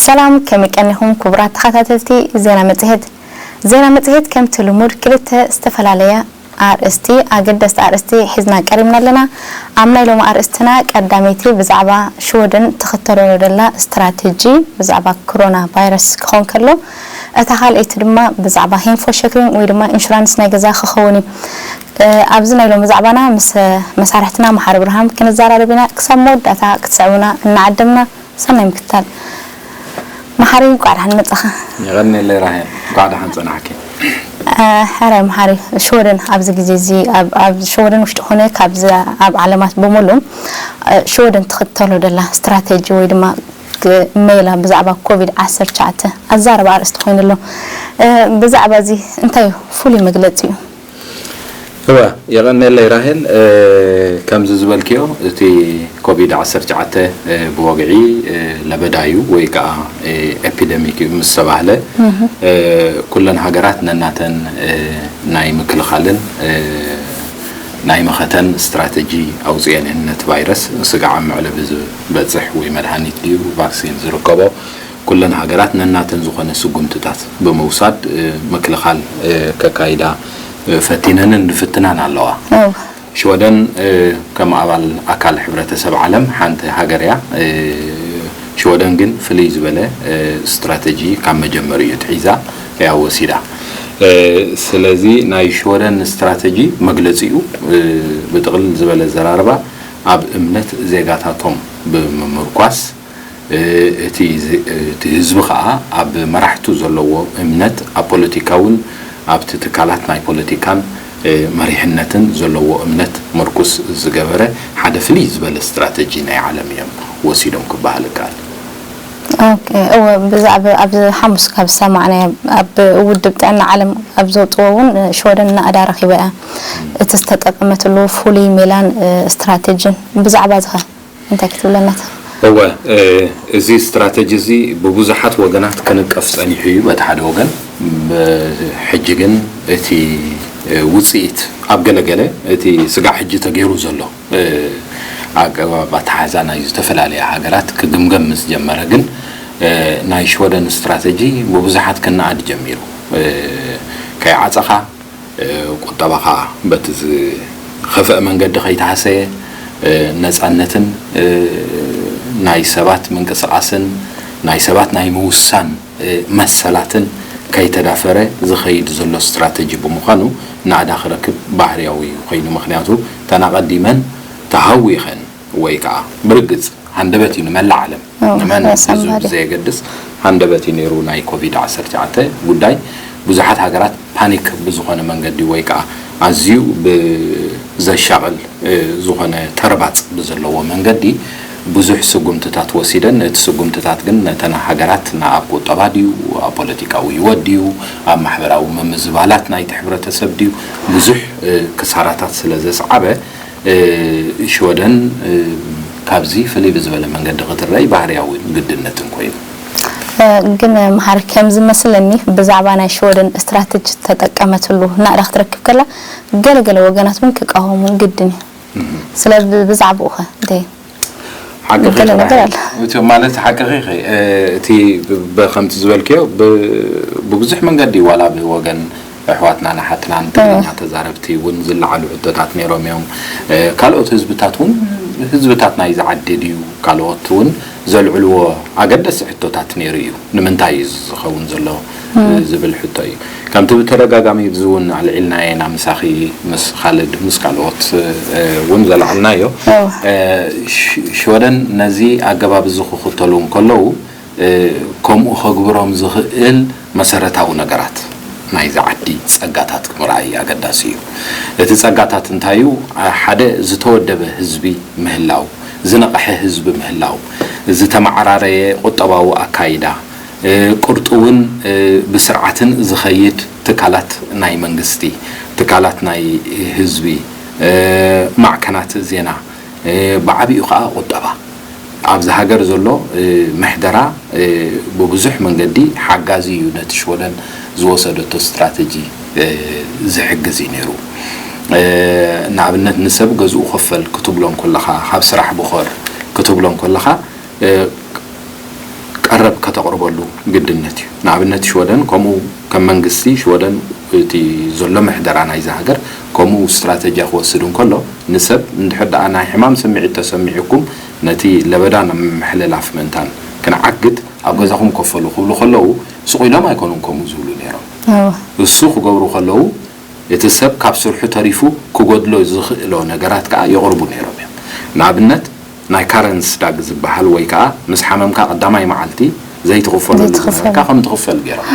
ሰላም፣ ከመይ ቀኒኹም ክቡራት ተኸታተልቲ ዜና መጽሔት? ዜና መጽሔት ከምቲ ልሙድ ክልተ ዝተፈላለያ ኣርእስቲ፣ ኣገደስቲ ኣርእስቲ ሒዝና ቀሪብና ኣለና። ኣብ ናይ ሎሚ ኣርእስትና ቀዳመይቲ ብዛዕባ ሽወደን ትኽተሎ ዘላ ስትራተጂ ብዛዕባ ኮሮና ቫይረስ ክኸውን ከሎ፣ እታ ካልኣይቲ ድማ ብዛዕባ ሄምፎሸክሪንግ ወይ ድማ ኢንሹራንስ ናይ ገዛ ክኸውን እዩ። እ፣ ኣብዚ ናይ ሎሚ ዛዕባና ምስ መሳርሕትና መሓሪ ብርሃን ክንዘራረብ ኢና። ክሳብ መወዳእታ ክትስዕቡና እናዓደምና፣ ሰናይ ምክትታል። መሓሪ፣ እንኳዕ ደሓን መጻኻ። የቐንየለይ ራሄል፣ እንኳዕ ደሓን ጸናሕኪ። እ፣ ሕራይ መሓሪ፣ ሽወደን ኣብዚ ግዜ እዚ ኣብ፣ ኣብ ሽወደን ውሽጢ ኮነ ካብዚ ኣብ ዓለማት ብምሉእ፣ እ፣ ሽወደን ትኽተሎ ደላ ስትራተጂ ወይ ድማ ግ-፣ ሜላ ብዛዕባ ኮቪድ ዓሰርተ ትሽዓተ ኣዛረባ ኣርእስቲ ኮይኑ ኣሎ። እ፣ ብዛዕባ እዚ እንታይ እዩ ፍሉይ መግለጺ እዩ? እወ፣ የቐንየለይ ራሄል። እ፣ ከምዚ ዝበልክዮ፣ እቲ ኮቪድ ዓሰርተ ትሽዓተ፣ እ፣ ብወግዒ፣ እ፣ ለበዳ እዩ ወይ ከዓ፣ እ፣ ኤፒደሚክ እዩ ምስ ተባህለ፣ እህ። እ፣ ኩለን ሃገራት ነናተን፣ እ፣ ናይ ምክልኻልን፣ እ፣ ናይ መኸተን ስትራተጂ ኣውፅኤን እየን። ነቲ ቫይረስ ስጋዕ ኣብ መዕለቢ ዝበፅሕ ወይ መድሃኒት ድዩ ቫክሲን ዝርከቦ፣ ኩለን ሃገራት ነናተን ዝኾነ ስጉምትታት ብምውሳድ፣ እ፣ ምክልኻል፣ እ፣ ከካይዳ፣ እ፣ ፈቲነንን ዝፍትናን ኣለዋ። እው። ሽወደን፣ እ፣ ከም ኣባል ኣካል ሕብረተሰብ ዓለም ሓንቲ ሃገር እያ። እ፣ ሽወደን ግን ፍልይ ዝበለ፣ እ፣ ስትራተጂ ካብ መጀመሪኡ ትሒዛ እያ ወሲዳ። እ፣ ስለዚ ናይ ሽወደን ስትራተጂ መግለጺኡ፣ እ፣ ብጥቕልል ዝበለ ዘራርባ ኣብ እምነት ዜጋታቶም ብምምርኳስ፣ እ፣ እቲ ዝ-፣ እቲ ህዝቢ ኸኣ ኣብ መራሕቱ ዘለዎ እምነት፣ ኣብ ፖለቲካውን ኣብቲ ትካላት ናይ ፖለቲካን፣ እ፣ መሪሕነትን ዘለዎ እምነት ምርኩስ ዝገበረ ሓደ ፍልይ ዝበለ ስትራተጂ ናይ ዓለም እዮም ወሲዶም ክበሃል ይከኣል። ኦኬ፣ እወ፣ ብዛዕባ ኣብዚ ሓሙስ ካብ ዝሰማዕናዮ ኣብ ውድብ ጥዕና ዓለም ኣብ ዘውፅዎ እውን፣ እ፣ ሽወደን ናእዳ ረኺባ እያ። እቲ ዝተጠቀመትሉ ፍሉይ ሜላን፣ እ፣ ስትራቴጂን ብዛዕባ እዚ ኸ? እንታይ ክትብለና ትኽእል? እወ፣ እ፣ እዚ ስትራተጂ እዚ ብብዙሓት ወገናት ክንቀፍ ጸኒሑ እዩ። በቲ ሓደ ወገን፣ ብ-፣ ሕጂ ግን እቲ፣ እ፣ ውጽኢት ኣብ ገለገለ እቲ ስጋዕ ሕጂ ተገይሩ ዘሎ፣ እ፣ ኣገባብ ኣተሓሕዛ ናይ ዝተፈላለያ ሃገራት ክግምገም ምስ ጀመረ ግን፣ እ፣ ናይ ሽወደን ስትራተጂ ብብዙሓት ክነኣድ ጀሚሩ። እ፣ ከይዓጸኻ ቁጠባኻ በቲ ዝኸፍአ መንገዲ ከይተሃሰየ፣ ነጻነትን ናይ ሰባት ምንቅስቓስን ናይ ሰባት ናይ ምውሳን መሰላትን ከይተዳፈረ ዝኸይድ ዘሎ ስትራተጂ ብምዃኑ ናእዳ ክረክብ ባህርያዊ ኮይኑ። ምኽንያቱ እተን ኣቐዲመን ተሃዊኸን ወይ ከዓ ብርግጽ ሃንደበት እዩ ንመላእ ዓለም። ኣዎ፣ ንመን ራስ ህዝቢ ኣንባሪ። ብዘየገድስ ሃንደበት እዩ ነይሩ ናይ ኮቪድ ዓሰርተ ትሽዓተ ጉዳይ። ብዙሓት ሃገራት ፓኒክ ብዝኾነ መንገዲ ወይ ከዓ ኣዝዩ ብዘሻቕል፣ እ፣ ዝኾነ ተርባጽ ብዘለዎ መንገዲ ብዙሕ ስጉምትታት ወሲደን። እቲ ስጉምትታት ግን ነተን ሃገራት ንኣብ ቁጠባ ድዩ፣ ኣብ ፖለቲካዊ ህይወት ድዩ፣ ኣብ ማሕበራዊ ምምዝባላት ናይቲ ሕብረተሰብ ድዩ ብዙሕ፣ እ፣ ክሳራታት ስለ ዘስዓበ፣ እ፣ ሽወደን፣ እ፣ ካብዚ ፍልይ ብዝበለ መንገዲ ክትረኣይ ባህርያዊ ግድነትን ኮይኑ። እ፣ ግን መሓሪ፣ ከም ዝመስለኒ ብዛዕባ ናይ ሽወደን ስትራተጂ ተጠቀመትሉ ናእዳ ክትረክብ ከላ፣ ገለገለ ወገናት እውን ክቃወሙ ግድን እዩ። እም። ስለዚ ብ-፣ ብዛዕባኡ ኸ እንታይ ሓቅኺ ገለ ኢኺ ነገር ራሄል። ኣለ። እቲ ማለት ሓቅኺ ኢኺ። እ፣ እቲ ብ-፣ ብ-፣ ከምቲ ዝበልክዮ ብ-፣ ብብዙሕ መንገዲ ዋላ ብወገን ኣሕዋትናን ኣሓትናን ትግርኛ ተዛረብቲ እውን ዝለዓሉ ሕቶታት ነይሮም እዮም። እ፣ ካልኦት ህዝብታት እውን፣ ህዝብታት ናይዚ ዓዲ ድዩ ካልኦት እውን ዘልዕልዎ ኣገደስቲ ሕቶታት ነይሩ እዩ። ንምንታይ እዩ እዚ ዝኸውን ዘሎ፣ እ፣ ዝብል ሕቶ እዩ። ከምቲ ብተደጋጋሚ እዚ እውን ኣልዒልናዮ ኢና፣ ምሳኺ፣ ምስ ካልድ፣ ምስ ካልኦት፣ እ፣ እውን ዘልዓልናዮ። እዎ። እ፣ ሽ-፣ ሽወደን ነዚ ኣገባብ እዚ ክኽተሉ እንከለዉ፣ እ፣ ከምኡ ከግብሮም ዝኽእል መሰረታዊ ነገራት ናይዚ ዓዲ ጸጋታት ምርኣይ ኣገዳሲ እዩ። እቲ ጸጋታት እንታይ እዩ? ሓደ ዝተወደበ ህዝቢ ምህላው፣ ዝነቕሐ ህዝቢ ምህላው፣ ዝተመዓራረየ ቁጠባዊ ኣካይዳ፣ እ፣ ቅርጡ እውን፣ እ፣ ብስርዓትን ዝኸይድ ትካላት ናይ መንግስቲ፣ ትካላት ናይ ህዝቢ፣ እ፣ ማዕከናት ዜና፣ እ፣ ብዓቢኡ ኸኣ ቁጠባ። ኣብዚ ሃገር ዘሎ፣ እ፣ ምሕደራ፣ እ፣ ብብዙሕ መንገዲ ሓጋዚ እዩ ነቲ ሽወደን ዝወሰደቶ ስትራተጂ፣ እ፣ ዝሕግዝ እዩ ነይሩ። እ፣ ንኣብነት ንሰብ ገዝኡ ክፈል ክትብሎ እንከለኻ፣ ካብ ስራሕ ብኾር ክትብሎ እንከለኻ፣ እ፣ ቀረብ ከተቕርበሉ ግድነት እዩ። ንኣብነት ሽወደን ከምኡ ከም መንግስቲ ሽወደን እቲ ዘሎ ምሕደራ ናይዛ ሃገር ከምኡ ስትራተጂ ክወስድ እንከሎ ንሰብ እንድሕር ደኣ ናይ ሕማም ስምዒት ተሰሚዑኩም ነቲ ለበዳ ንምሕልላፍ ምእንታን ክንዓግት ኣብ ገዛኹም ከፈሉ ክብሉ ከለዉ ስቕ ኢሎም ኣይኮኑን ከምኡ ዝብሉ ነይሮም። እሱ ክገብሩ ከለዉ እቲ ሰብ ካብ ስርሑ ተሪፉ ክጎድሎ ዝኽእሎ ነገራት ከኣ የቕርቡ ነይሮም እዮም። ንኣብነት ናይ ካረንስ ዳግ ዝበሃል ወይ ከኣ ምስ ሓመምካ ቀዳማይ መዓልቲ ዘይትኽፈለሉ ዝነበርካ ከም ትኽፈል ገይሮም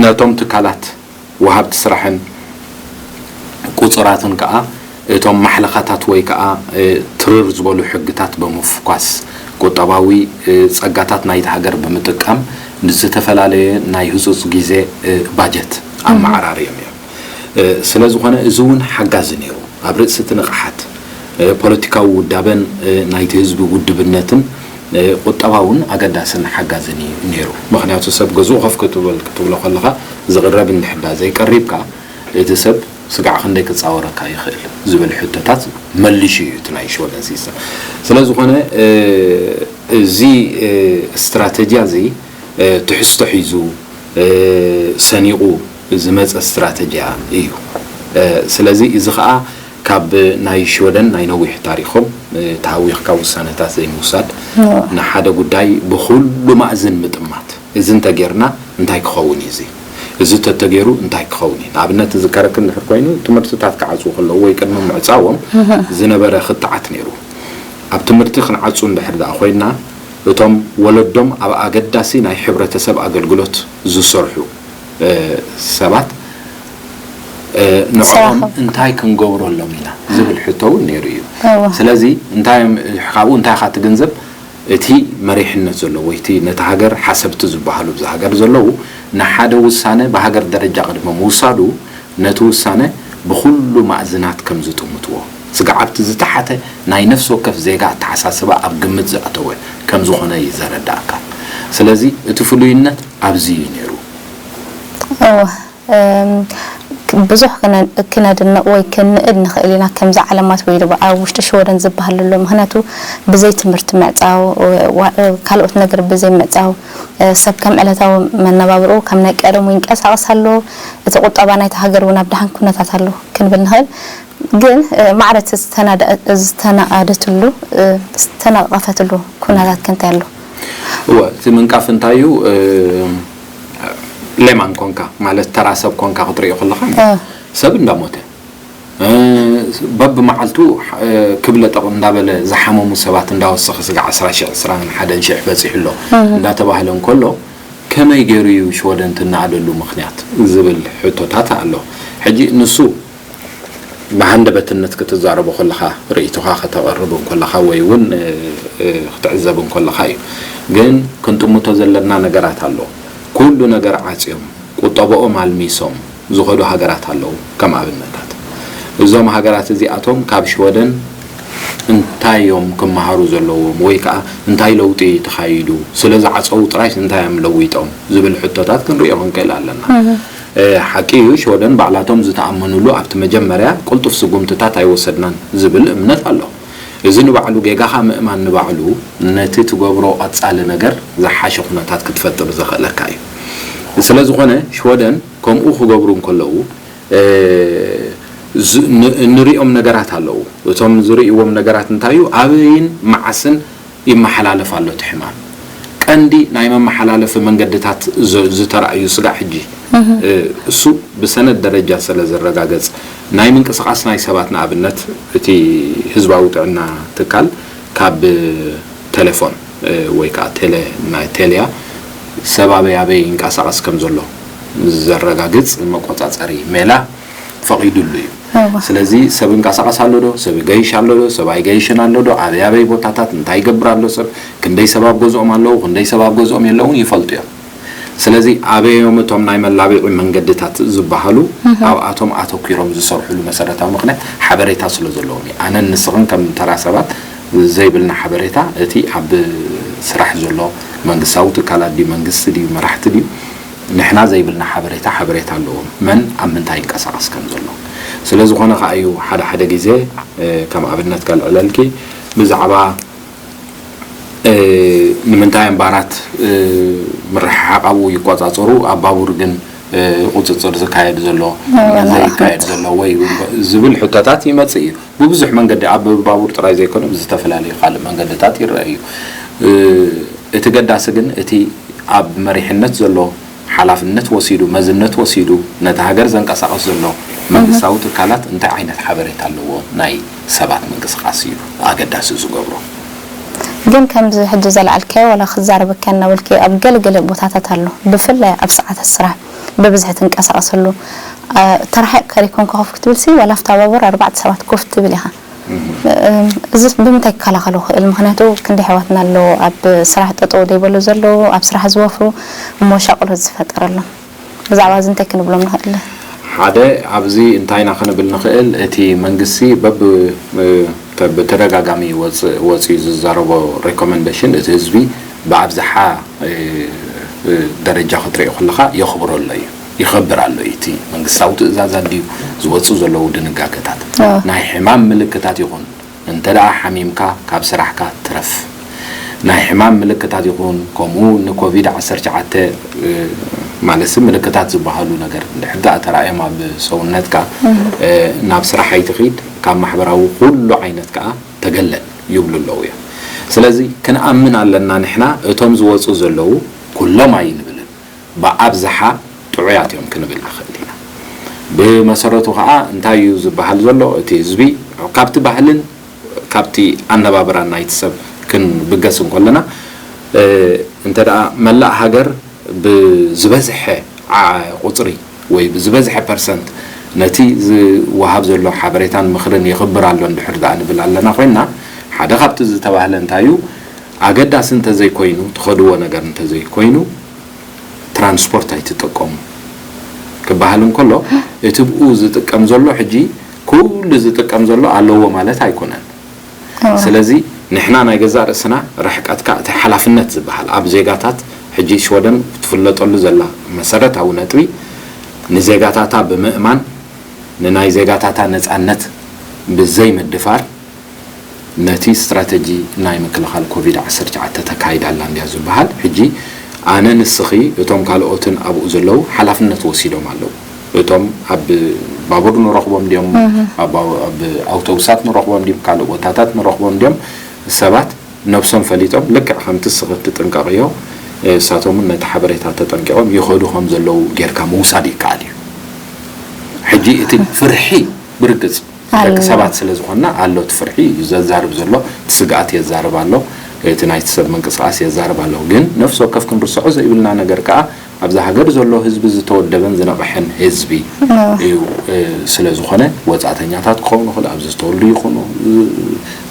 ነቶም ትካላት ወሃብቲ ስራሕን ቁጽራትን ከኣ እቶም ማሕለኻታት ወይ ከኣ ትርር ዝበሉ ሕግታት ብምፍኳስ ቁጠባዊ ጸጋታት ናይቲ ሃገር ብምጥቃም ንዝተፈላለየ ናይ ህጹጽ ግዜ ባጀት ኣመዓራርዮም እዮም። ስለ ዝኾነ እዚ እውን ሓጋዚ ነይሩ። ኣብ ርእሲ እቲ ንቕሓት ፖለቲካዊ ውዳበን ናይቲ ህዝቢ ውድብነትን ቁጠባውን ኣገዳስን ሓጋዝን እዩ ነይሩ። ምኽንያቱ ሰብ ገዝኡ ከፍ ክትብል ክትብሎ ከለኻ ዝቕረብ እንድሕዳ ዘይቀሪብካ እቲ ሰብ ስጋዕ ክንደይ ክጻወረካ ይኽእል ዝብል ሕቶታት መሊሹ እዩ እቲ ናይ ሽወደን ሲስተም። ስለ ዝኾነ እዚ ስትራተጂያ እዚ ትሕዝቶ ሒዙ ሰኒቑ ዝመፀ ስትራተጂያ እዩ። ስለዚ እዚ ከዓ ካብ ናይ ሽወደን ናይ ነዊሕ ታሪኾም ተሃዊኽካ ውሳነታት ዘይምውሳድ፣ ንሓደ ጉዳይ ብኹሉ ማእዝን ምጥማት፣ እዚ እንተጌርና እንታይ ክኸውን እዩ? እዚ እዚ ተተጌሩ እንታይ ክኸውን እዩ? ንኣብነት ዝዝከረክ እንድሕር ኮይኑ ትምህርትታት ክዓፅዉ ከለዉ ወይ ቅድሚ ምዕፃዎም ዝነበረ ክትዓት ነይሩ። ኣብ ትምህርቲ ክንዓፁ እንድሕር ደኣ ኮይንና እቶም ወለዶም ኣብ ኣገዳሲ ናይ ሕብረተሰብ ኣገልግሎት ዝሰርሑ ሰባት ንዕኦም እንታይ ክንገብረሎም ኢና ዝብል ሕቶ እውን ነይሩ እዩ። ስለዚ እንታይ ካብኡ እንታይ ኢኻ ትግንዘብ? እቲ መሪሕነት ዘለዎ ወይ እቲ ነቲ ሃገር ሓሰብቲ ዝበሃሉ ብዛ ሃገር ዘለዉ ንሓደ ውሳነ ብሃገር ደረጃ ቅድሚ ምውሳዱ ነቲ ውሳነ ብኹሉ ማእዝናት ከም ዝጥምትዎ፣ ስግዓብቲ ዝተሓተ ናይ ነፍሲ ወከፍ ዜጋ ኣተሓሳስባ ኣብ ግምት ዘእተወ ከም ዝኾነ እዩ ዘረዳእካ። ስለዚ እቲ ፍሉይነት ኣብዚ እዩ ነይሩ። እወ፣ እም፣ ብዙሕ ክነ- ክነድንቕ ወይ ክንንእድ ንኽእል ኢና፣ ከምዚ ዓለማት ወይ ደኣ ኣብ ውሽጢ ሽወደን ዝበሃል ዘሎ። ምኽንያቱ ብዘይ ትምህርቲ ምዕጻው፣ ዋ- ካልኦት ነገር ብዘይ ምዕጻው፣ ሰብ ከም ዕለታዊ መነባብርኡ ከም ናይ ቀደሙ ይንቀሳቐስ ኣሎ። እቲ ቁጠባ ናይታ ሃገር እውን ኣብ ደሓን ኩነታት ኣሎ ክንብል ንኽእል። ግን ማዕረ እቲ ዝተናደ- ዝተናኣደትሉ ዝተነቐፈትሉ ኩነታት ከ እንታይ ኣሎ? እወ፣ እቲ ምንቃፍ እንታይ እዩ? ሌማን ኮንካ ማለት ተራ ሰብ ኮንካ ክትሪኦ ከለኻ ሰብ እንዳሞተ በብመዓልቱ ክብለ ጠቕ እንዳበለ ዝሓመሙ ሰባት እንዳወሰኸ ስጋ ዓስራ ሺሕ ዕስራን ሓደን ሺሕ በፂሑ ኣሎ እንዳተባህለ እንከሎ ከመይ ገይሩ እዩ ሽወደን ትናኣደሉ ምኽንያት ዝብል ሕቶታት ኣሎ። ሕጂ ንሱ ብሃንደበትነት ክትዛረቦ ከለኻ ርእይቶኻ ከተቕርብ እንከለኻ ወይ እውን ክትዕዘብ እንከለኻ እዩ። ግን ክንጥምቶ ዘለና ነገራት ኣሎ። ኩሉ ነገር ዓፅዮም ቁጠብኦም ኣልሚሶም ዝኸዱ ሃገራት ኣለዉ። ከም ኣብነታት እዞም ሃገራት እዚኣቶም ካብ ሽወደን እንታይ እዮም ክመሃሩ ዘለዎም ወይ ከዓ እንታይ ለውጢ ተኻይዱ? ስለ ዝዓፀዉ ጥራይስ እንታይ እዮም ለዊጦም ዝብል ሕቶታት ክንሪኦ ክንክእል ኣለና። ሓቂ እዩ፣ ሽወደን ባዕላቶም ዝተኣመኑሉ ኣብቲ መጀመርያ ቅልጡፍ ስጉምትታት ኣይወሰድናን ዝብል እምነት ኣሎ። እዚ ንባዕሉ ጌጋኻ ምእማን ንባዕሉ ነቲ ትገብሮ ቀጻሊ ነገር ዝሓሸ ኩነታት ክትፈጥር ዘኽእለካ እዩ። ስለ ዝኾነ ሽወደን ከምኡ ክገብሩ እንከለዉ ንሪኦም ነገራት ኣለዉ። እቶም ዝርእይዎም ነገራት እንታይ እዩ? ኣበይን መዓስን ይመሓላለፍ ኣሎ እቲ ሕማም? ቀንዲ ናይ መመሓላለፊ መንገድታት ዝተራእዩ ስጋዕ ሕጂ እሱ ብሰነድ ደረጃ ስለ ዝረጋገጽ ናይ ምንቅስቓስ ናይ ሰባት ንኣብነት እቲ ህዝባዊ ጥዕና ትካል ካብ ቴሌፎን ወይ ከዓ ቴሌ ናይ ቴልያ ሰብ ኣበይ ኣበይ ይንቀሳቐስ ከም ዘሎ ዘረጋግጽ መቆጻጸሪ ሜላ ፈቒዱሉ እዩ። ስለዚ ሰብ ይንቀሳቐስ ኣሎ ዶ? ሰብ ይገይሽ ኣሎ ዶ? ሰብ ኣይገይሽን ኣሎ ዶ? ኣበይ ኣበይ ቦታታት እንታይ ይገብር ኣሎ ሰብ? ክንደይ ሰብ ኣብ ገዝኦም ኣለዉ? ክንደይ ሰብ ኣብ ገዝኦም የለዉን? ይፈልጡ እዮም። ስለዚ ኣበዮም እቶም ናይ መላብዒ መንገድታት ዝበሃሉ ኣብኣቶም ኣተኲሮም ዝሰርሑሉ መሰረታዊ ምኽንያት ሓበሬታ ስለ ዘለዎም እዩ። ኣነን ንስኽን ከም ተራ ሰባት ዘይብልና ሓበሬታ እቲ ኣብ ስራሕ ዘሎ መንግስታዊ ትካላት ድዩ መንግስቲ ድዩ መራሕቲ ድዩ ንሕና ዘይብልና ሓበሬታ ሓበሬታ ኣለዎም መን ኣብ ምንታይ ይንቀሳቐስ ከም ዘሎ። ስለ ዝኾነ ከኣ እዩ ሓደ ሓደ ግዜ ከም ኣብነት ከልዕለልኪ ብዛዕባ ንምንታይ እምባራት ምርሕሓቕ ኣብኡ ይቆጻጸሩ፣ ኣብ ባቡር ግን ቁጽጽር ዝካየድ ዘሎ ዘይካየድ ዘሎ ወይ ዝብል ሕቶታት ይመጽእ እዩ። ብብዙሕ መንገዲ ኣብ ባቡር ጥራይ ዘይኮነ ብዝተፈላለዩ ካልእ መንገድታት ይረአ እዩ። እቲ ገዳሲ ግን እቲ ኣብ መሪሕነት ዘሎ ሓላፍነት ወሲዱ መዝነት ወሲዱ ነቲ ሃገር ዘንቀሳቕስ ዘሎ መንግስታዊ ትካላት እንታይ ዓይነት ሓበሬታ ኣለዎ ናይ ሰባት ምንቅስቃስ እዩ ኣገዳሲ ዝገብሮ። ግን ከምዚ ሕጂ ዘልዓልካዮ ዋላ ክዛረበካ እናበልካዮ ኣብ ገለገለ ቦታታት ኣሎ ብፍላይ ኣብ ሰዓታት ስራሕ ብብዝሒ ትንቀሳቐሰሉ ተራሒቕካ ደይኮንካ ኮፍ ክትብል ሲ ዋላ ኣብታ ባቡር ኣርባዕተ ሰባት ኮፍ ትብል ኢኻ። እዚስ ብምንታይ ክከላኸሎ ክእል? ምኽንያቱ ክንደይ ኣሕዋትና ኣለዉ ኣብ ስራሕ ጠጠው ደይበሉ ዘለዉ፣ ኣብ ስራሕ ዝወፍሩ፣ እሞ ሻቕሎት ዝፈጠረሎም። ብዛዕባ እዚ እንታይ ክንብሎም ንኽእል? ሓደ ኣብዚ እንታይ ኢና ክንብል ንኽእል፣ እቲ መንግስቲ በብ ብተደጋጋሚ ወጽእ ወጽዩ ዝዛረቦ ሬኮመንደሽን እቲ ህዝቢ ብኣብዝሓ ደረጃ ክትሪኦ ከለኻ የኽብሮ ኣሎ እዩ። ይኸብር ኣሎ እቲ መንግስታዊ ትእዛዛት ድዩ ዝወፁ ዘለዉ ድንጋገታት ናይ ሕማም ምልክታት ይኹን እንተ ደኣ ሓሚምካ ካብ ስራሕካ ትረፍ ናይ ሕማም ምልክታት ይኹን ከምኡ ንኮቪድ ዓሰርተ ትሽዓተ ማለት ምልክታት ዝበሃሉ ነገር እንድሕር ደኣ ተራእዮም ኣብ ሰውነትካ ናብ ስራሕ ኣይትኺድ ካብ ማሕበራዊ ኩሉ ዓይነት ከዓ ተገለል ይብሉ ኣለዉ እዮም ስለዚ ክንኣምን ኣለና ንሕና እቶም ዝወፁ ዘለዉ ኩሎም ኣይንብልን ብኣብዝሓ ጥዑያት እዮም ክንብል ንኽእል ኢና። ብመሰረቱ ከዓ እንታይ እዩ ዝበሃል ዘሎ እቲ ህዝቢ ካብቲ ባህልን ካብቲ ኣነባብራን ናይቲ ሰብ ክንብገስ እንከለና እንተ ደኣ መላእ ሃገር ብዝበዝሐ ቁፅሪ ወይ ብዝበዝሐ ፐርሰንት ነቲ ዝወሃብ ዘሎ ሓበሬታን ምኽርን የኽብር ኣሎ እንድሕር ደኣ ንብል ኣለና ኮይንና ሓደ ካብቲ ዝተባህለ እንታይ እዩ ኣገዳሲ እንተዘይኮይኑ ትኸድዎ ነገር እንተዘይኮይኑ ትራንስፖርት ኣይትጥቀሙ ክበሃል እንከሎ እቲ ብኡ ዝጥቀም ዘሎ ሕጂ ኩሉ ዝጥቀም ዘሎ ኣለዎ ማለት ኣይኮነን። ስለዚ ንሕና ናይ ገዛእ ርእስና ርሕቀትካ እቲ ሓላፍነት ዝበሃል ኣብ ዜጋታት ሕጂ ሽወደን ትፍለጠሉ ዘላ መሰረታዊ ነጥቢ ንዜጋታታ ብምእማን ንናይ ዜጋታታ ነፃነት ብዘይምድፋር ነቲ ስትራተጂ ናይ ምክልኻል ኮቪድ ዓሰርተ ትሽዓተ ተካይዳ ኣላ እንድያ ዝበሃል ሕጂ ኣነ ንስኺ እቶም ካልኦትን ኣብኡ ዘለዉ ሓላፍነት ወሲዶም ኣለዉ እቶም ኣብ ባቡር ንረኽቦም ድዮም ኣብ ኣውቶቡሳት ንረኽቦም ድዮም ካልእ ቦታታት ንረኽቦም ድዮም ሰባት ነብሶም ፈሊጦም ልክዕ ከምቲ እስኺ ትጥንቀቕዮ እሳቶም እውን ነቲ ሓበሬታ ተጠንቂቖም ይኸዱ ከም ዘለዉ ጌርካ ምውሳድ ይከኣል እዩ ሕጂ እቲ ፍርሒ ብርግጽ ደቂ ሰባት ስለ ዝኾንና ኣሎ እቲ ፍርሒ እዩ ዘዛርብ ዘሎ እቲ ስግኣት የዛርብ ኣሎ እቲ ናይቲ ሰብ ምንቅስቃስ የዛርብ ኣሎ ግን ነፍሲ ወከፍ ክንርስዖ ዘይብልና ነገር ከኣ ኣብዛ ሃገር ዘሎ ህዝቢ ዝተወደበን ዝነቕሐን ህዝቢ እዩ ስለ ዝኾነ ወፃእተኛታት ክኸውን ይኽእሉ ኣብዚ ዝተወልዱ ይኹኑ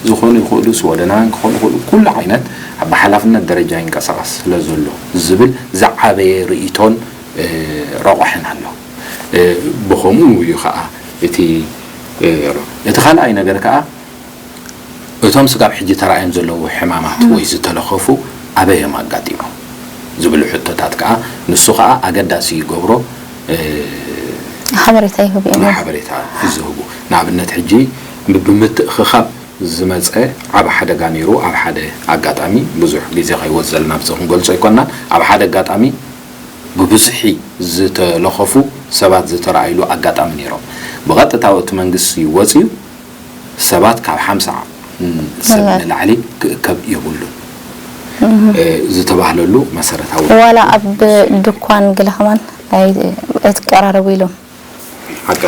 ዝኾኑ ይኽእሉ ስወደናውያን ክኾኑ ይኽእሉ ኩሉ ዓይነት ኣብ ሓላፍነት ደረጃ ይንቀሳቐስ ስለ ዘሎ ዝብል ዝዓበየ ርእይቶን ረቑሕን ኣሎ ብኸምኡ እዩ ከዓ እቲ እቲ ካልኣይ ነገር ከዓ እቶም ስጋብ ሕጂ ተራእዮም ዘለዉ ሕማማት ወይ ዝተለኸፉ ኣበይ እዮም ኣጋጢሞም ዝብሉ ሕቶታት ከዓ ንሱ ከዓ ኣገዳሲ ይገብሮ ሓበሬታ ይህቡ እዮም ሓበሬታ ዝህቡ ንኣብነት ሕጂ ብምትእኽኻብ ዝመፀ ዓብ ሓደጋ ነይሩ ኣብ ሓደ ኣጋጣሚ ብዙሕ ግዜ ከይወፀልና ብዚ ክንገልፆ ኣይኮናን ኣብ ሓደ ኣጋጣሚ ብብዝሒ ዝተለኸፉ ሰባት ዝተረኣይሉ ኣጋጣሚ ነይሮም። ብቐጥታ እቲ መንግስቲ ወፂኡ ሰባት ካብ ሓምሳ ሰብ ንላዕሊ ክእከብ የብሉን ዝተባህለሉ መሰረታዊ ዋላ ኣብ ድኳን ገለ ከማን ኣይትቀራረቡ ኢሎም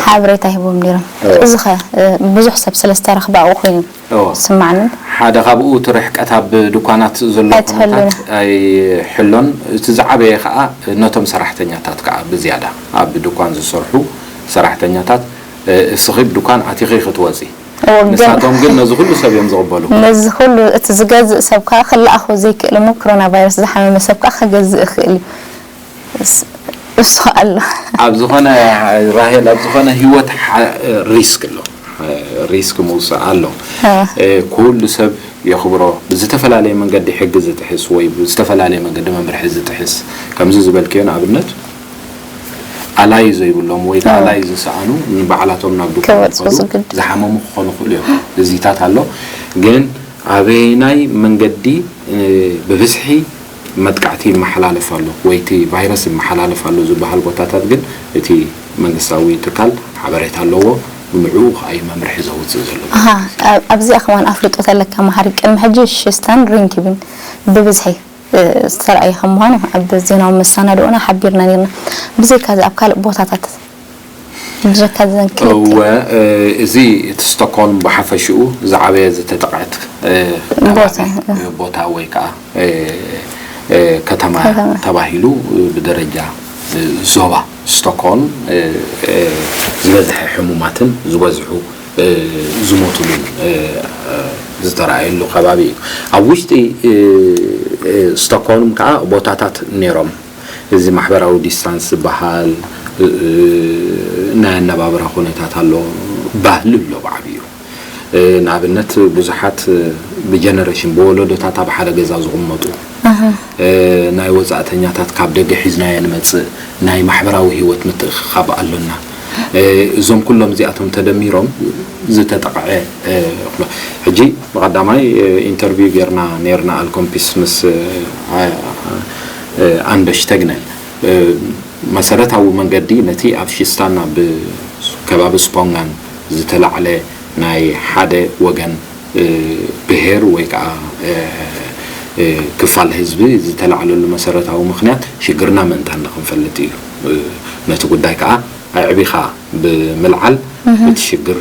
ሓበሬታ ሂቦም ነይሮም። እዚ ኸ ብዙሕ ሰብ ስለ ዝተረኽበ ኣብኡ ኮይኑ ዝስማዓኒ። ሓደ ካብኡ እቲ ርሕቀት ኣብ ድኳናት ዘሎ ኩነታት ኣይሕሎን። እቲ ዝዓበየ ከዓ ነቶም ሰራሕተኛታት ከዓ ብዝያዳ ኣብ ድኳን ዝሰርሑ ሰራሕተኛታት እስኺ ብድኳን ኣቲኺ ክትወፂ ንሳቶም ግን ነዚ ኩሉ ሰብ እዮም ዝቕበሉ። ነዚ ኩሉ እቲ ዝገዝእ ሰብ ከዓ ክለኣኾ ዘይክእል እሞ ክሮና ቫይረስ ዝሓመመ ሰብ ከዓ ክገዝእ ይኽእል እዩ። እሱ ኣሎ ኣብ ዝኾነ ራሄል ኣብ ዝኾነ ህይወት ሪስክ ኣሎ ሪስክ ምውፅእ ኣሎ ኩሉ ሰብ የኽብሮ ብዝተፈላለየ መንገዲ ሕጊ ዝጥሕስ ወይ ብዝተፈላለየ መንገዲ መምርሒ ዝጥሕስ ከምዚ ዝበልክዮ ንኣብነት ኣላይ ዘይብሎም ወይ ኣላይ ዝሰኣኑ ንባዕላቶም ናብ ድኮ ዝሓመሙ ክኾኑ ክእሉ እዮም እዚታት ኣሎ ግን ኣበየናይ መንገዲ ብብዝሒ መጥቃዕቲ ይመሓላለፍ ኣሎ ወይ እቲ ቫይረስ ይመሓላለፍ ኣሎ ዝበሃል ቦታታት ግን እቲ መንግስታዊ ትካል ሓበሬታ ኣለዎ፣ ንዕኡ ከዓ እዩ መምርሒ ዘውፅእ ዘሎ። ኣሃ፣ ኣብ- ኣብዚኣ ከማን ኣፍልጦ ተለካ መሓሪ፣ ቅድሚ ሕጂ ሽስታን ሪንኪቢን ብብዝሒ ዝተረኣየ ከም ምዃኑ ኣብ ዜናዊ መሰናድኦና ሓቢርና ነርና። ብዘይካ እዚ ኣብ ካልእ ቦታታት ብዘካ ዘን ክልተ እወ፣ እዚ እቲ ስቶክሆልም ብሓፈሽኡ ዝዓበየ ዝተጠቕዐት ቦታ ቦታ ወይ ከዓ ከተማ ተባሂሉ ብደረጃ ዞባ ስቶክሆልም ዝበዝሐ ሕሙማትን ዝበዝሑ ዝሞትሉን ዝተረኣየሉ ከባቢ እዩ። ኣብ ውሽጢ ስቶክሆልም ከዓ ቦታታት ነይሮም፣ እዚ ማሕበራዊ ዲስታንስ ዝበሃል ናይ ኣነባብራ ኩነታት ኣሎ፣ ባህሊ ኣሎ ብዓብዩ። ንኣብነት ብዙሓት ብጀነሬሽን ብወለዶታት ኣብ ሓደ ገዛ ዝቕመጡ ናይ ወፃእተኛታት ካብ ደገ ሒዝናዮ ንመፅእ ናይ ማሕበራዊ ህይወት ምትእኽኻብ ኣሎና። እዞም ኩሎም እዚኣቶም ተደሚሮም ዝተጠቕዐ ሕጂ ብቐዳማይ ኢንተርቪው ጌርና ኔርና ኣልኮምፒስ ምስ ኣንደሽ ተግነል መሰረታዊ መንገዲ ነቲ ኣብ ሽስታን ኣብ ከባቢ ስፖንጋን ዝተላዕለ ናይ ሓደ ወገን ብሄር ወይ ከዓ ክፋል ህዝቢ ዝተላዕለሉ መሰረታዊ ምክንያት ሽግርና ምእንታን ንክንፈልጥ እዩ። ነቲ ጉዳይ ከዓ ኣዕቢኻ ብምልዓል እቲ ሽግር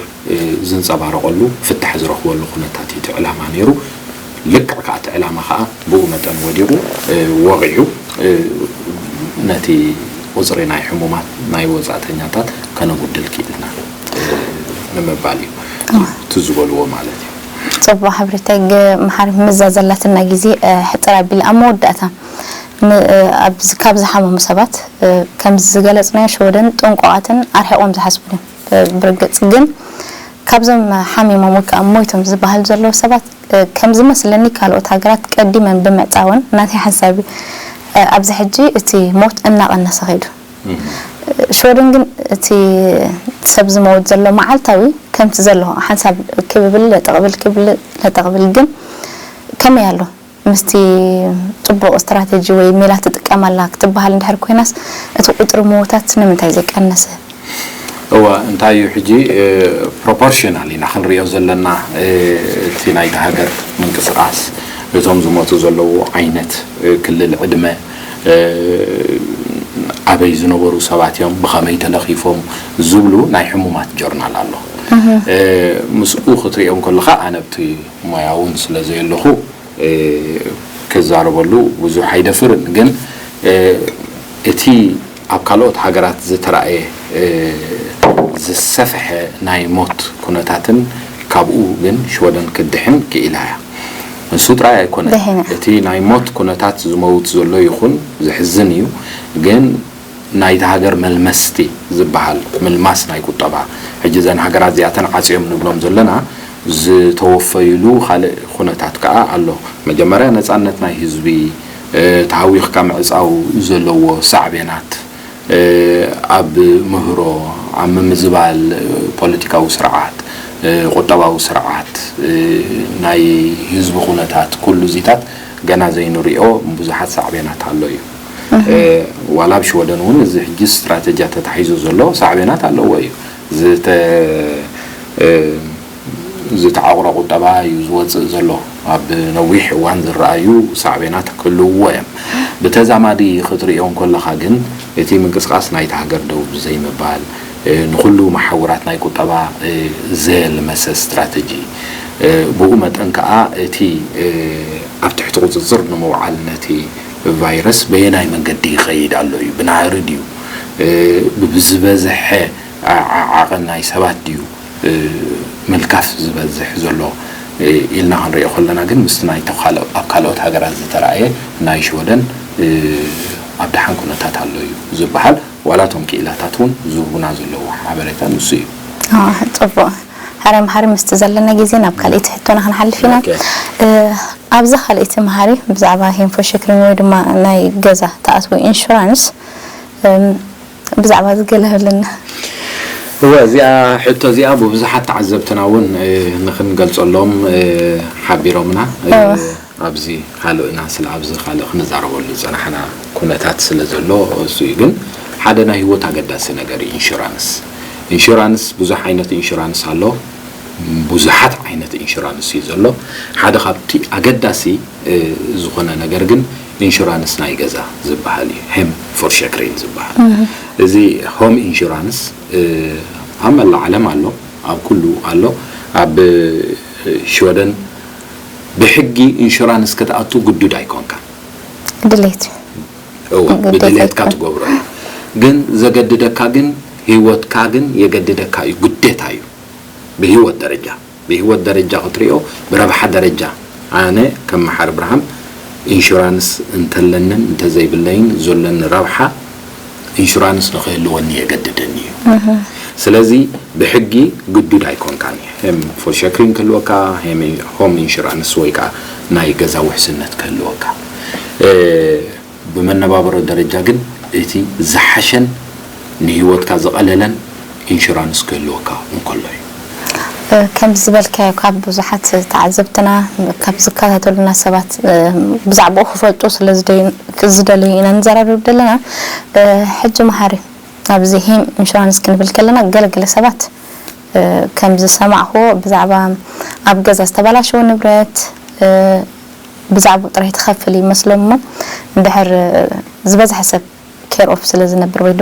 ዝንፀባረቐሉ ፍታሕ ዝረኽበሉ ኩነታት እዩ እቲ ዕላማ ነይሩ። ልክዕ ከዓ እቲ ዕላማ ከዓ ብኡ መጠን ወዲቑ ወቒዑ ነቲ ቁፅሪ ናይ ሕሙማት ናይ ወፃእተኛታት ከነጉድል ክኢልና ንምባል እዩ። እቲ ዝበልዎ ማለት እዩ። ፅቡቅ ሓበሬታ። መሓሪ ምዛ ዘላትና ግዜ ሕፅር ኣቢለ ኣብ መወዳእታ ካብ ዝሓመሙ ሰባት ከምዚ ዝገለፅናዮ ሸወደን ጥንቁቓትን ኣርሒቖም ዝሓስቡ እዮም። ብርግፅ ግን ካብዞም ሓሚሞም ወይ ከዓ ሞይቶም ዝበሃሉ ዘለዉ ሰባት ከም ዝመስለኒ ካልኦት ሃገራት ቀዲመን ብምዕፃወን ናተይ ሓንሳብ እዩ። ኣብዚ ሕጂ እቲ ሞት እናቐነሰ ከይዱ። ሽወደን ግን እቲ ሰብ ዝመውት ዘሎ መዓልታዊ ከምቲ ዘሎ ሓንሳብ ክብብል ለጠቕብል ክብል ለጠቕብል ግን ከመይ ኣሎ? ምስቲ ጽቡቕ ስትራተጂ ወይ ሜላ ትጥቀም ኣላ ክትበሃል እንድሕር ኮይናስ፣ እቲ ቁጽሪ ምዉታት ንምንታይ ዘይቀነሰ? እወ፣ እንታይ እዩ ሕጂ ፕሮፖርሽናል ኢና ክንሪኦ ዘለና፣ እቲ ናይታ ሃገር ምንቅስቓስ፣ እቶም ዝሞቱ ዘለዉ ዓይነት፣ ክልል ዕድመ፣ ኣበይ ዝነበሩ ሰባት እዮም፣ ብኸመይ ተለኺፎም ዝብሉ ናይ ሕሙማት ጆርናል ኣሎ። ምስኡ ክትሪኦ እንከለኻ ኣነ ኣብቲ ሞያ እውን ስለ ዘየለኹ ክዛረበሉ ብዙሕ ኣይደፍርን። ግን እቲ ኣብ ካልኦት ሃገራት ዝተራእየ ዝሰፍሐ ናይ ሞት ኩነታትን ካብኡ ግን ሽወደን ክትድሕን ክኢላ እያ። ንሱ ጥራይ ኣይኮነን። እቲ ናይ ሞት ኩነታት ዝመውት ዘሎ ይኹን ዘሕዝን እዩ። ግን ናይታ ሃገር መልመስቲ ዝበሃል ምልማስ ናይ ቁጠባ፣ ሕጂ እዘን ሃገራት እዚኣተን ዓጽዮም ንብሎም ዘለና ዝተወፈይሉ ካልእ ኩነታት ከኣ ኣሎ። መጀመርያ ነጻነት ናይ ህዝቢ ተሃዊኽካ ምዕጻው ዘለዎ ሳዕቤናት ኣብ ምህሮ፣ ኣብ ምምዝባል ፖለቲካዊ ስርዓት፣ ቁጠባዊ ስርዓት፣ ናይ ህዝቢ ኩነታት፣ ኩሉ እዚታት ገና ዘይንሪኦ ብዙሓት ሳዕቤናት ኣሎ እዩ። ዋላ ኣብ ሽወደን እውን እዚ ሕጂ ስትራተጂያ ተታሒዙ ዘሎ ሳዕቤናት ኣለዎ እዩ። ዝተዓቑረ ቁጠባ እዩ ዝወፅእ ዘሎ። ኣብ ነዊሕ እዋን ዝረኣዩ ሳዕቤናት ክህልውዎ እዮም። ብተዛማዲ ክትርእዮ እንከለኻ ግን እቲ ምንቅስቃስ ናይታ ሃገር ደው ብዘይምባል፣ ንኹሉ መሓውራት ናይ ቁጠባ ዘየልመሰ ስትራተጂ፣ ብኡ መጠን ከኣ እቲ ኣብ ትሕቲ ቁፅፅር ንምውዓል ነቲ ቫይረስ በየናይ መንገዲ ይኸይድ ኣሎ እዩ? ብናህሪ ድዩ? ብዝበዝሐ ዓቐን ናይ ሰባት ድዩ ምልካፍ ዝበዝሕ ዘሎ ኢልና ክንሪኦ ከለና ግን ምስቲ ናይቶ ኣብ ካልኦት ሃገራት ዝተራእየ ናይ ሽወደን ኣብ ደሓን ኩነታት ኣሎ እዩ ዝበሃል። ዋላ እቶም ክኢላታት እውን ዝህቡና ዘለዉ ሓበሬታ ንሱ እዩ። ጽቡቕ። ሓረ መሓሪ ምስቲ ዘለና ግዜ ናብ ካልኣይቲ ሕቶና ክንሓልፍ ኢና። ኣብዚ ካልኣይቲ መሓሪ ብዛዕባ ሄንፎ ሸክሪን ወይ ድማ ናይ ገዛ ተኣትዎ ኢንሹራንስ ብዛዕባ እዚ ገለ ህብለና። እወ፣ እዚኣ ሕቶ እዚኣ ብብዙሓት ተዓዘብትና እውን ንክንገልጸሎም ሓቢሮምና። ኣብዚ ካልእ ኢና ስለ ኣብዚ ካልእ ክንዛረበሉ ዝጸናሕና ኩነታት ስለ ዘሎ እሱ እዩ። ግን ሓደ ናይ ህይወት ኣገዳሲ ነገር እዩ ኢንሹራንስ። ኢንሹራንስ ብዙሕ ዓይነት ኢንሹራንስ ኣሎ። ብዙሓት ዓይነት ኢንሹራንስ እዩ ዘሎ። ሓደ ካብቲ ኣገዳሲ ዝኾነ ነገር ግን ኢንሹራንስ ናይ ገዛ ዝበሃል እዩ። ሄም ፎርሸክሪን ዝበሃል እዚ ሆም ኢንሹራንስ ኣብ መላእ ዓለም ኣሎ፣ ኣብ ኩሉ ኣሎ። ኣብ ሽወደን ብሕጊ ኢንሹራንስ ክትኣቱ ግዱድ ኣይኮንካ። ድሌት እወ ብድሌትካ ትገብሮ እዩ። ግን ዘገድደካ ግን ህይወትካ ግን የገድደካ እዩ፣ ግዴታ እዩ። ብህይወት ደረጃ ብህይወት ደረጃ ክትሪኦ ብረብሓ ደረጃ ኣነ ከም መሓር ብርሃም ኢንሹራንስ እንተለንን እንተዘይብለይን ዘለኒ ረብሓ ኢንሹራንስ ንክህልወኒ የገድደኒ እዩ። ስለዚ ብሕጊ ግዱድ ኣይኮንካን። ሄም ፎርሸክሪን ክህልወካ፣ ሄም ሆም ኢንሹራንስ ወይ ከዓ ናይ ገዛ ውሕስነት ክህልወካ። ብመነባበሮ ደረጃ ግን እቲ ዝሓሸን ንህይወትካ ዝቐለለን ኢንሹራንስ ክህልወካ እንከሎ እዩ። ከም ዝበልካዮ ካብ ብዙሓት ተዓዘብትና ካብ ዝከታተሉና ሰባት ብዛዕባኡ ክፈልጡ ስለ ዝደለዩ ኢና ንዘራረብ ዘለና። ሕጂ መሓሪ ኣብዚ ሄም ኢንሹራንስ ክንብል ከለና ገለገለ ሰባት ከም ዝሰማዕክዎ ብዛዕባ ኣብ ገዛ ዝተበላሸወ ንብረት ብዛዕባኡ ጥራይ ትኸፍል ይመስሎም እሞ እንድሕር ዝበዝሐ ሰብ ኬር ኦፍ ስለ ዝነብር ወይ